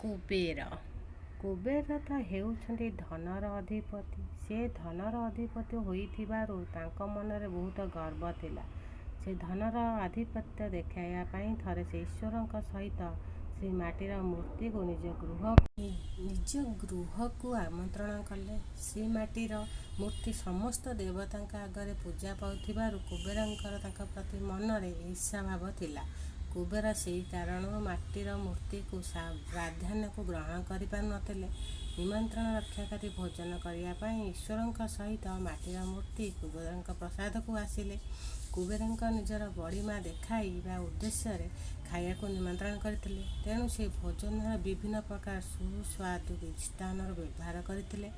କୁବେର। କୁବେର ତ ହେଉଛନ୍ତି ଧନର ଅଧିପତି। ସେ ଧନର ଅଧିପତି ହୋଇଥିବାରୁ ତାଙ୍କ ମନରେ ବହୁତ ଗର୍ବ ଥିଲା। ସେ ଧନର ଆଧିପତ୍ୟ ଦେଖାଇବା ପାଇଁ ଥରେ ସେ ଈଶ୍ୱରଙ୍କ ସହିତ ଶ୍ରୀମାଟିର ମୂର୍ତ୍ତିକୁ ନିଜ ଗୃହକୁ ଆମନ୍ତ୍ରଣ କଲେ। ଶ୍ରୀମାଟିର ମୂର୍ତ୍ତି ସମସ୍ତ ଦେବତାଙ୍କ ଆଗରେ ପୂଜା ପାଉଥିବାରୁ କୁବେରଙ୍କର ତାଙ୍କ ପ୍ରତି ମନରେ ଈର୍ଷାଭାବ ଥିଲା। କୁବେର ସେହି କାରଣରୁ ମାଟିର ମୂର୍ତ୍ତିକୁ ପ୍ରାଧାନ୍ୟକୁ ଗ୍ରହଣ କରିପାରୁ ନଥିଲେ। ନିମନ୍ତ୍ରଣ ରକ୍ଷାକରି ଭୋଜନ କରିବା ପାଇଁ ଈଶ୍ୱରଙ୍କ ସହିତ ମାଟିର ମୂର୍ତ୍ତି କୁବେରଙ୍କ ପ୍ରାସାଦକୁ ଆସିଲେ। କୁବେରଙ୍କ ନିଜର ବଡ଼ିମା ଦେଖାଇବା ଉଦ୍ଦେଶ୍ୟରେ ଖାଇବାକୁ ନିମନ୍ତ୍ରଣ କରିଥିଲେ। ତେଣୁ ସେ ଭୋଜନରେ ବିଭିନ୍ନ ପ୍ରକାର ସୁସ୍ୱାଦୁ ମିଷ୍ଟାନ୍ନର ବ୍ୟବହାର କରିଥିଲେ।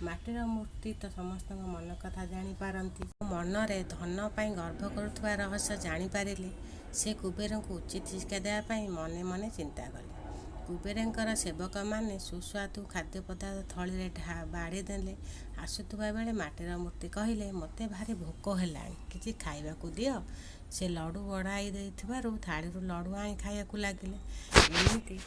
ମାଟିର ମୂର୍ତ୍ତି ତ ସମସ୍ତଙ୍କ ମନକଥା ଜାଣିପାରନ୍ତି। ମନରେ ଧନ ପାଇଁ ଗର୍ବ କରୁଥିବା ରହସ୍ୟ ଜାଣିପାରିଲେ। ସେ କୁବେରଙ୍କୁ ଉଚିତ ଶିକ୍ଷା ଦେବା ପାଇଁ ମନେ ମନେ ଚିନ୍ତା କଲେ। କୁବେରଙ୍କର ସେବକମାନେ ସୁସ୍ୱାଦୁ ଖାଦ୍ୟପଦାର୍ଥ ଥଳିରେ ବାଢ଼ି ଦେଲେ। ଆସୁଥିବା ବେଳେ ମାଟିର ମୂର୍ତ୍ତି କହିଲେ, "ମୋତେ ଭାରି ଭୋକ ହେଲାଣି, କିଛି ଖାଇବାକୁ ଦିଅ।" ସେ ଲଡ଼ୁ ବଢ଼ାଇ ଦେଇଥିବାରୁ ଥାଳିରୁ ଲଡ଼ୁ ଆଣି ଖାଇବାକୁ ଲାଗିଲେ। ଏମିତି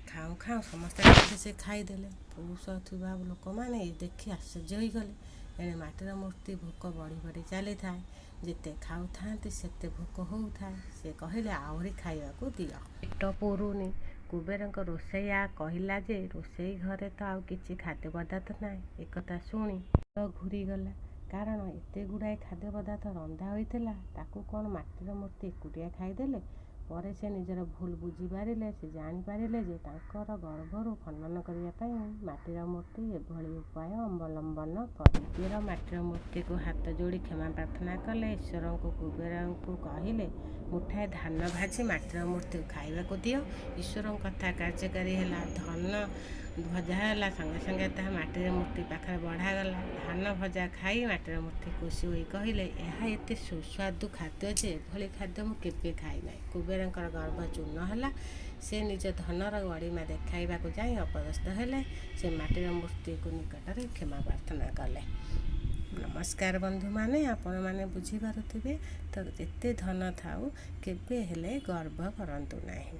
ଖାଉଁ ଖାଉଁ ସମସ୍ତ ଖାଦ୍ୟ ସେ ଖାଇଦେଲେ। ପରଷୁଥିବା ଲୋକମାନେ ଏ ଦେଖି ଆଶ୍ଚର୍ଯ୍ୟ ହୋଇଗଲେ। ଏଣେ ମାଟିର ମୂର୍ତ୍ତି ଭୋକ ବଢ଼ି ବଢ଼ି ଚାଲିଥାଏ। ଯେତେ ଖାଉଥାନ୍ତି, ସେତେ ଭୋକ ହେଉଥାଏ। ସେ କହିଲେ, "ଆହୁରି ଖାଇବାକୁ ଦିଅ। ପେଟ ପୂରୁନି।" କୁବେରଙ୍କ ରୋଷେଇଆ କହିଲା ଯେ, ରୋଷେଇ ଘରେ ତ ଆଉ କିଛି ଖାଦ୍ୟପଦାର୍ଥ ନାହିଁ। ଏକଥା ଶୁଣି ମୁଣ୍ଡ ଘୂରିଗଲା। କାରଣ ଏତେଗୁଡ଼ାଏ ଖାଦ୍ୟପଦାର୍ଥ ରନ୍ଧା ହୋଇଥିଲା, ତାକୁ କ'ଣ ମାଟିର ମୂର୍ତ୍ତି ଏକୁଟିଆ ଖାଇଦେଲେ? ପରେ ସେ ନିଜର ଭୁଲ ବୁଝିପାରିଲେ। ସେ ଜାଣିପାରିଲେ ଯେ, ତାଙ୍କର ଗର୍ବକୁ ଖଣ୍ଡନ କରିବା ପାଇଁ ମାଟିର ମୂର୍ତ୍ତି ଏଭଳି ଉପାୟ ଅବଲମ୍ବନ କରି। କୁବେର ମାଟିର ମୂର୍ତ୍ତିକୁ ହାତ ଯୋଡ଼ି କ୍ଷମା ପ୍ରାର୍ଥନା କଲେ। ଈଶ୍ୱର କୁବେରଙ୍କୁ କହିଲେ, "ମୁଠାଏ ଧାନ ଭାଜି ମାଟିର ମୂର୍ତ୍ତିକୁ ଖାଇବାକୁ ଦିଅ।" ଈଶ୍ୱରଙ୍କ କଥା କାର୍ଯ୍ୟକାରୀ ହେଲା। ଧାନ ଭଜା ହେଲା। ସଙ୍ଗେ ସଙ୍ଗେ ତାହା ମାଟିର ମୂର୍ତ୍ତି ପାଖରେ ବଢ଼ାଗଲା। ଧାନ ଭଜା ଖାଇ ମାଟିର ମୂର୍ତ୍ତି ଖୁସି ହୋଇ କହିଲେ, "ଏହା ଏତେ ସୁସ୍ୱାଦୁ ଖାଦ୍ୟ ଯେ, ଏଭଳି ଖାଦ୍ୟ ମୁଁ କେବେ ଖାଇନାହିଁ।" କୁବେରଙ୍କର ଗର୍ବ ଚୂର୍ଣ୍ଣ ହେଲା। ସେ ନିଜ ଧନର ବଡ଼ିମା ଦେଖାଇବାକୁ ଯାଇ ଅପଦସ୍ଥ ହେଲେ। ସେ ମାଟିର ମୂର୍ତ୍ତିକୁ ନିକଟରେ କ୍ଷମା ପ୍ରାର୍ଥନା କଲେ। ନମସ୍କାର ବନ୍ଧୁମାନେ, ଆପଣମାନେ ବୁଝିପାରୁଥିବେ ତ, ଯେତେ ଧନ ଥାଉ କେବେ ହେଲେ ଗର୍ବ କରନ୍ତୁ ନାହିଁ।